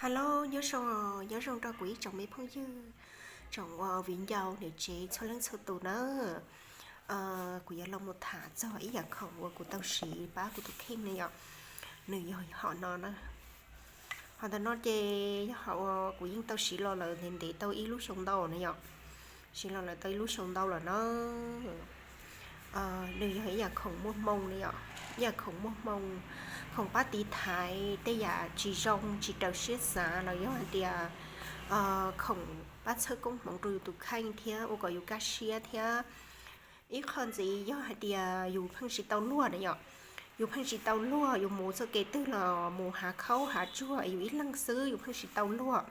Hello, nyob zoo, nyob zoo rau kuv ib tsoom me phooj ywg, tsoom uas viv ncaus niam tsev txhua leej txhua tus na. Kuv yuav los mus tham txog ib yam khoom uas kuv tau siv pab kuv tus kheej ne yom. Nws yog hom no na. Hom ntawm no ces yog hom uas kuv yeej tau siv los lawm ntev ntev tau ib lub xyoo ntau na yom. Siv los lawm tau ib lub xyoo ntau lawm na. Nws yog ib yam khoom muaj hmoo ne yom, ib yam khoom muaj hmoo, khoom pab tiv thaiv tej yam tsis zoo tsis raws siab xav los yog hais tias khoom pab txhawb koob hmoov rau yus tus kheej thiab ua kom yus kaj siab thiab. Ib qho ntxiv yog hais tias yus pheej tsis tau luag na yom, yus pheej tsis tau luag, yus mus txoj kev twg los mus hav khaub hav tsuag es yus ib leeg xwb, yus pheej tsis tau luag.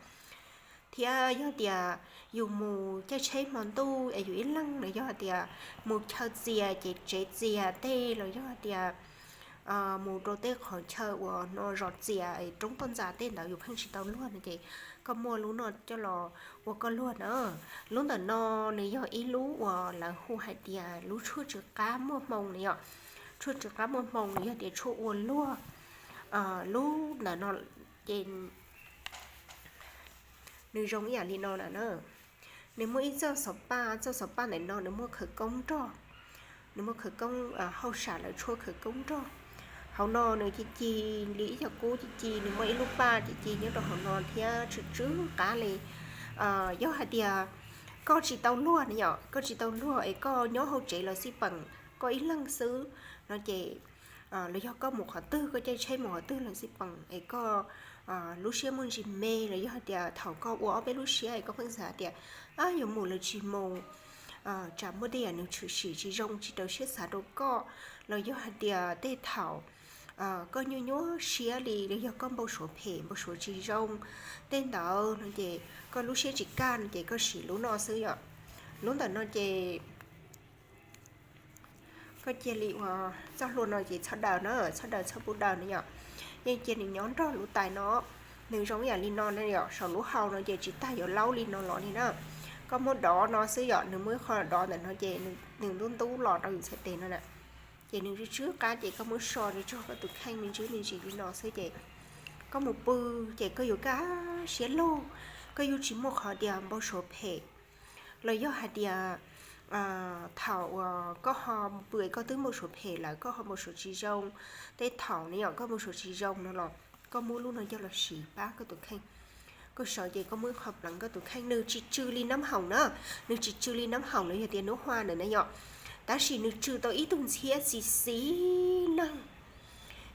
Thiab yog tias yus mus caij tsheb hmo ntuj es yus ib leeg los yog hais tias mus chaw txias ces tsev txias tej los yog hais tias mus rau tej qhov chaw uas no zos txias es roob toj ntxas tej ntawd yus pheej tsis tau luag no ces koj muaj lub no coj los ua koj luag na. Lub ntawm no nws yog ib lub uas lawv hu hais tias lub tshuaj tsw qab muaj hmoo na yom. Tshuaj tsw qab muaj hmoo nws yog tias tshuaj ua luag. Lub ntawm no ces nws zoo ib yam li no na. Nws muaj ib txoj xov paj, txoj xov paj ntawm no nws muaj khawv koob nrog, nws muaj khawv koob, hauj sam lawv tshuaj khawv koob nrog. Hauv no nws ci ci li ib co kub ci ci, nws muaj ib lub paj ci ci nyob rau hauv no thiab tsw tsw qab li. Yog hais tias koj tsis tau luag ne yom, koj tsis tau luag es koj nyob hauv tsev lawm xij peem koj ib leeg xwb no ces los yog koj mus qhov twg, koj caij tsheb mus qhov twg lawm xij peem es koj lub siab muaj ntsis me los yog hais tias thaum koj ua ob peb lub siab es koj pheej xav tias yuav mus los tsis mus, tsam muaj tej yam nws tshwm sim tsis zoo tsis raws siab xav rau koj, los yog hais tias tej thaum koj nyuaj nyuaj siab li los yog koj npau suav phem npau suav tsis zoo tej ntawd no ces koj lub siab tsis kaj no ces koj siv lub no xwb yom. Lub ntawm no ces koj cia li ua, txoj hlua no ces txhob daws na, txhob daws txhob pub daws na yom. Yeej cia nws nyob nrog lub tais no, nws zoo ib yam li no na yom, saum lub hau no ces tsis tas yuav laub li no los li na. Koj muab dov no xwb yom, nws muaj ib qho dov ntawm no ces nws ntub ntub los rau yus txhais tes no na. Ces nws tsw tsw qab ces koj muab so rau txog koj tus kheej me ntsis me ntsis li no xwb ces koj mus pw ces koj yuav kaj siab lug, koj yuav tsis muaj qhov tias npau suav phem. Los yog hais tias thaum uas koj ho mus pw koj twb npau suav phem lawm, koj ho npau suav tsis zoo, tej thaum ne yom koj npau suav tsis zoo no los koj muab lub no coj los siv pab koj tus kheej. Koj sawv ces koj muab ib qho pleev koj tus kheej, nws tsis tsw li nab hoom na, nws tsis tsw li nab hoom los yog tias nub hua ntawm na yom, tab sis nws tsw tau ib tug ntxhiab xis xis neeg.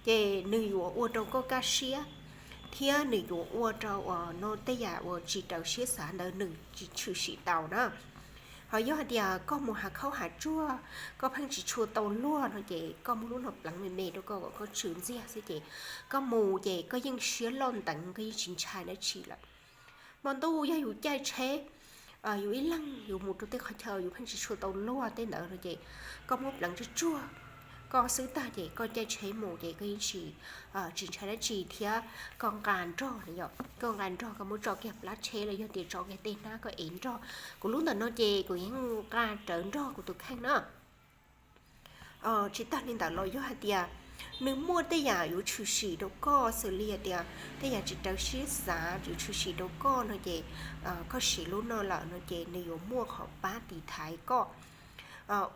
Ces nws yuav ua rau koj kaj siab, thiab nws yuav ua rau uas no tej yam uas tsis raws siab xav ntawd nws tsis tshwm sim tau na. Ho yog hais tias koj mus hav khaub hav tsuag, koj pheej tsis tshua tau luag no ces koj muab lub no pleev me me rau koj kom koj tsw ntxiag xwb ces koj mus ces koj yeej siab loj nteev, koj yeej tsis ntshai dab tsi lawm. Hmo ntuj yog yus caij tsheb, yus ib leeg yus mus rau tej qhov chaw yus pheej tsis tshua tau luag tej ntawd no ces koj muab pleev tsuag tsuag koj xwb tag ces koj caij tsheb mus ces koj yeej tsis, tsis ntshai dab tsi thiab koj nqa nrog na yom, koj nqa nrog koj muab tso kiag plab tsheb los yog tias tso kiag tej hnab koj ev nrog. Kuv lub ntawm no ces kuv yeej nqa rawv nrog kuv tus kheej na. Tsis tag li ntawd los yog hais tias nws muaj tej yam yuav tshwm sim rau koj xws li hais tias tej yam tsis raws siab xav yuav tshwm sim rau koj no ces koj siv lub no lawm no ces nws yuav muaj qhov pab tiv thaiv koj,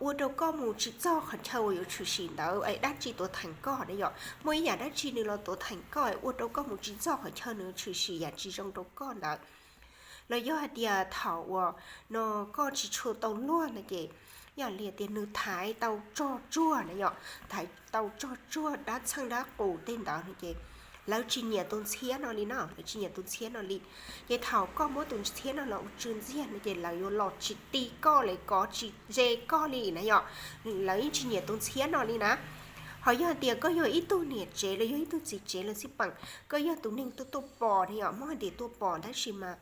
ua rau koj mus tsis txog qhov chaw uas yuav tshwm sim ntawd es dab tsi tuav theem koj na yom. Muaj ib yam dab tsi nws los tuav theem koj es ua rau koj mus tsis txog qhov chaw nws tshwm sim yam tsis zoo rau koj ntawd. Los yog hais tias thaum uas no koj tsis tshua tau luag no ces yam li tias nws thaiv tau tsog tsuag na yom, thaiv tau tsog tsuag dab txheej dab qus tej ntawd no ces lawv tsis nyiam tus ntxhiab no li na, lawv tsis nyiam tus ntxhiab no li. Ces thaum koj muab tus ntxhiab no los ua tsw ntxiag no ces lawv yuav los tsis ti koj li, kov tsis ze koj li na yom, lawv yeej tsis nyiam tus ntxhiab no li na. Ho yog hais tias koj yog ib tug niam tsev los yog ib tug txiv tsev los xij peem, koj yog tus neeg tuaj tuaj pom na yom, muab hais tias tuaj pom tab sis mas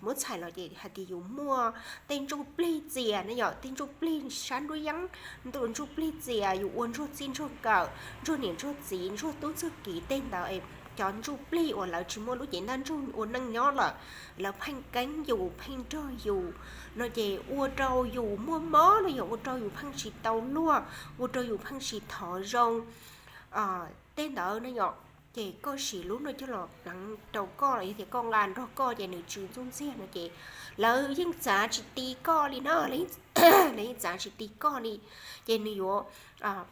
muab txhais los ces hais tias yus muaj tej ntsuj plig txias na yom, tej ntsuj plig sab nruab yeeb, ntsuj plig txias yus ua ntsuag txij ntsuag nkawm, ntsuag niam ntsuag txiv, ntsuag tub ntsuag kiv tej ntawd es cov ntsuj plig uas lawv tsis muaj lub cev ntaj ntsug ua neej nyob lawm, lawv pheej keeb yus pheej nrog yus no ces ua rau yus muaj mob los yog ua rau yus pheej tsis tau luag, ua rau yus pheej tsis thov zoo tej ntawd na yom. Ces koj siv lub no coj los pleev rau koj los yog tias koj nqa nrog koj ces nws tsw ntxuj ntxiag no ces lawv yeej txav tsis ti koj li na, lawv yeej txav tsis ti koj li. Ces nws yuav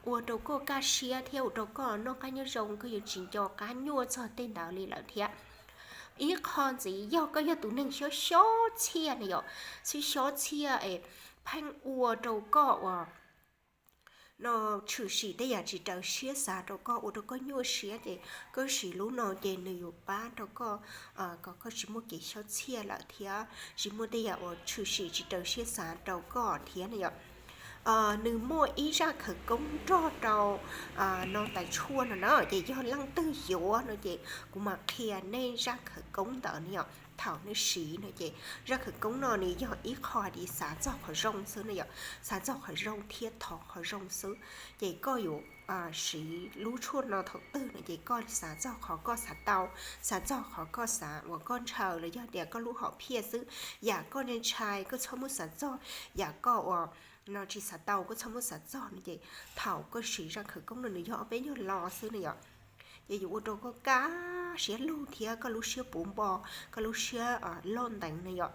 ua rau koj kaj siab thiab ua rau koj noj qab nyob zoo, koj yuav tsis nco qab nyuaj txog tej ntawd li lawm thiab. Ib qho ntxiv, yog koj yog tus neeg xyob xyob txhiaj na yom, xyob xyob txhiaj es pheej ua rau koj uas no tshwm sim tej yam tsis raws siab xav rau koj, ua rau koj nyuaj siab ces koj siv lub no ces nws yuav pab rau koj kom koj tsis muaj kev xyob txhiaj lawm thiab tsis muaj tej yam uas tshwm sim tsis raws siab xav rau koj thiab na yom. Nws muaj ib zaj khawv koob nrog rau no tais tshuaj no na, ces yog leej twg yuav no ces kuv mam qhia nej zaj khawv koob ntawd na yom. Thaum nej siv no ces zaj khawv koob no nws yog ib qho hais tias xav txog qhov zoo xwb na yom, xav txog qhov zoo thiab thov qhov zoo xwb. Ces koj yuav siv lub tshuaj no thaum twg no ces koj xav txog qhov koj xav tau, xav txog qhov koj xav uas koj ntshaw los yog tias koj lub hom phiaj xwb. Yam koj ntshai koj txhob muab xav txog, yam koj uas no tsis xav tau koj txhob muab xav txog no ces thaum koj siv zaj khawv koob no nws yog ob peb nyuag lo xwb na yom. Ces yuav ua rau koj kaj siab lug thiab koj lub siab puv npo, koj lub siab loj nteev na yom.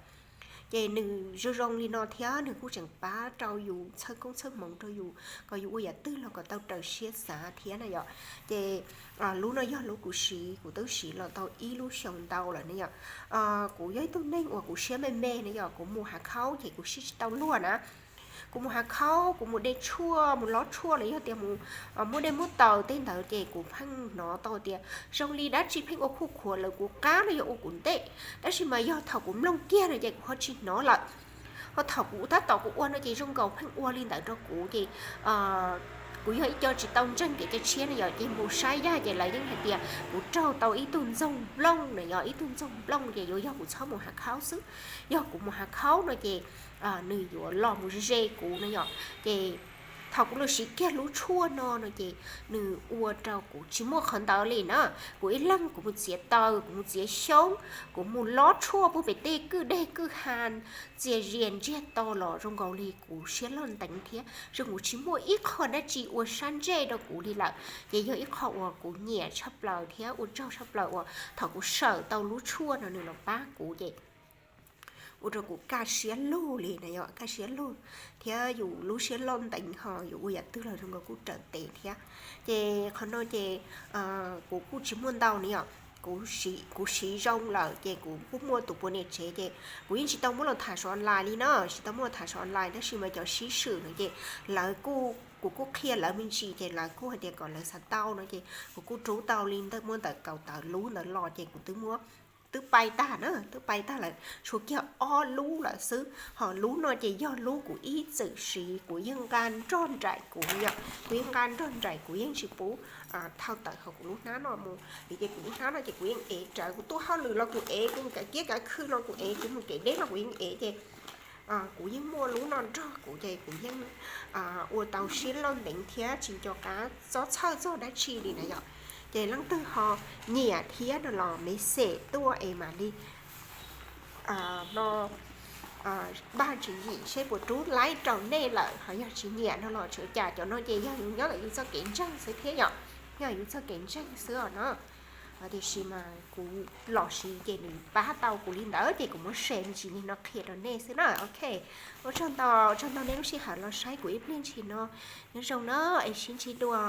Ces nws zoo zoo li no thiab nws kuj tseem pab rau yus txhawb koob txhawb hmoov rau yus kom yus ua yam twg los kom tau raws siab xav thiab na yom. Ces lub no yog lub kuv siv, kuv twb siv los tau ib lub xyoo ntau lawm ne yom. Kuv yog ib tug neeg uas kuv siab me me ne yom, kuv mus hav khaub ces kuv siab tsis tau luag na. Kuv mus hav khaub, kuv mus de tshuaj, mus lob tshuaj los yog tias mus muab dej muab taws tej ntawd ces kuv pheej hnov tau tias zoo li dab tsi pheej ua khuj khuav lawv kuv qab los yog ua kuv ntej. Tab sis mas yog thaum kuv mloog kiag no ces kuv ho tsis hnov lawm. Ho thaum kuv tab tom kuv ua no ces zoo nkaus pheej ua li ntawd rau kuv ces kuv yog ib co tsis tau ntseeg kev cai tshiab ne yom, ces mus saib yaj ces lawv yeej hais tias kuv raug tau ib tug ntxoog nplooj na yom, ib tug ntxoog nplooj ces yuav yog kuv txhob mus hav khaub xwb. Yog kuv mus hav khaub no ces nws yuav los mus ze ze kuv na yom. Ces thaum kuv los siv kiag lub tshuaj no no ces nws ua rau kuv tsis muaj qhov ntawd li na. Kuv ib leeg kuv mus txiav taws, kuv mus txiav xyoob, kuv mus lob tshuaj puag pem tej kwj deg kwj ha, txias zias ntsiag to los zoo nkaus li kuv siab loj nteev thiab zoo kuv tsis muaj ib qho dab tsi ua sab ntsej rau kuv li lawm. Ces yog ib qho uas kuv nyiam tshaj plaws thiab ua tsaug tshaj plaws uas thaum kuv sawm tau lub tshuaj no nws los pab kuv ces ua rau kuv kaj siab lug li na yom, kaj siab lug thiab yus lub siab loj nteev ho yus ua yam twg los zoo nkaus kuj raws tes thiab. Ces qhov no ces kuv kuj tsis muaj ntau ne yom, kuv siv zoo lawm ces kuv kuj muaj tus puav niam tsev ces kuv yeej tsis tau muab los tham saum online li na, tsis tau muab los tham saum online tab sis mas cov sib swm no ces lawv kuj, kuv kuj qhia lawv me ntsis ces lawv kuj hais tias kom lawv xav tau no ces kuv kuj rub tau li ntawm, muaj ntawm kaum tawm lub ntawd los ces kuv twb muab, twb pai tag na, twb pai tag lawm, tshuav kiag ob lub lawm xwb. Ho lub no ces yog lub kuv ib txwm siv, kuv yeej nqa nrog nraim kuv yom, kuv yeej nqa nrog nraim, kuv yeej tsis pub thau tawm hauv kuv lub hnab no mus vim ces kuv lub hnab no ces kuv yeej ev rawv, kuv tuaj hauj lwm los kuv ev, kuv mus kav kiab kav khw los kuv ev, kuv mus kev deb los kuv yeej ev ces kuv yeej muaj lub no nrog kuv ces kuv yeej ua tau siab loj nteev thiab tsis nco qab txob txhawj txog dab tsi li na yom. Ces leej twg ho nyiam thiab no los message tuaj es mam li no npaj tswv yim seb puas rub laib rau nej lawm, ho yog tsis nyiam no los tsuav cas, cov no ces yog yus nyob ntawm yus txoj kev ntseeg xwb thiab yom, yog yus txoj kev ntseeg xwb os no. Tiam sis mas kuv los siv ces nws pab tau kuv li ntawd ces kuv muab share me ntsis li no qhia rau nej xwb na. Ok, ua tsaug ntau, ua tsaug ntau nej lub sij hawm los saib kuv ib pliag ntshis no. Nyob zoo na, es sib ntsib dua.